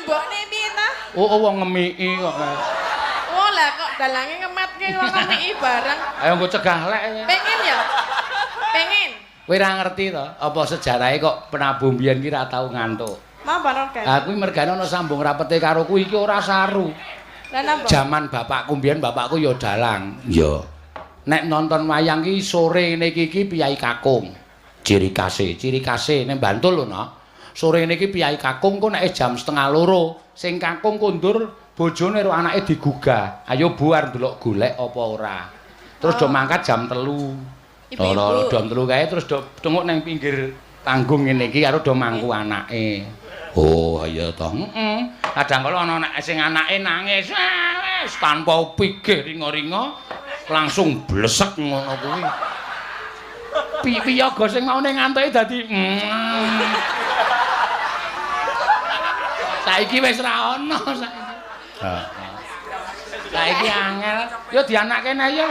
Nembokne piye ta? Oh, wong ngemiki kok. Oh lah kok dalange ngematke wong ngemiki bareng. Ayo nggo cegah lek. Pengen ya? Pengen. Kowe ora ngerti to, apa sejarahe kok penabuh mbiyen ki ra tau ngantuk. Napa Norgan? Lah kuwi mergane ana sambung rapete karo kuwi iki ora saru. Lah napa? Jaman bapakku mbiyen bapakku ya dalang. Iya. Nek nonton wayang ki sore ngene iki iki piyai kakung. Ciri khase, ciri khase ning Bantul lho, Nok. Sore ngene iki piyai kakung kok nek jam 1:30, sing kakung kondur bojone karo anake digugah. Ayo buar ndelok golek apa ora. Terus do mangkat jam 3. Ibu-ibu. Jam 3 kae terus do tenguk nang pinggir panggung ngene iki karo do mangku anake. Oh, iya to. Heeh. Kadang kala ana nek sing anake nangis, wis tanpa pikir ringa-ringa langsung blesek ngono kuwi. Piyaga sing maune ngantuke dadi Saiki wis ra ono saiki. Heeh. Saiki angel. Yo dianake neh ya.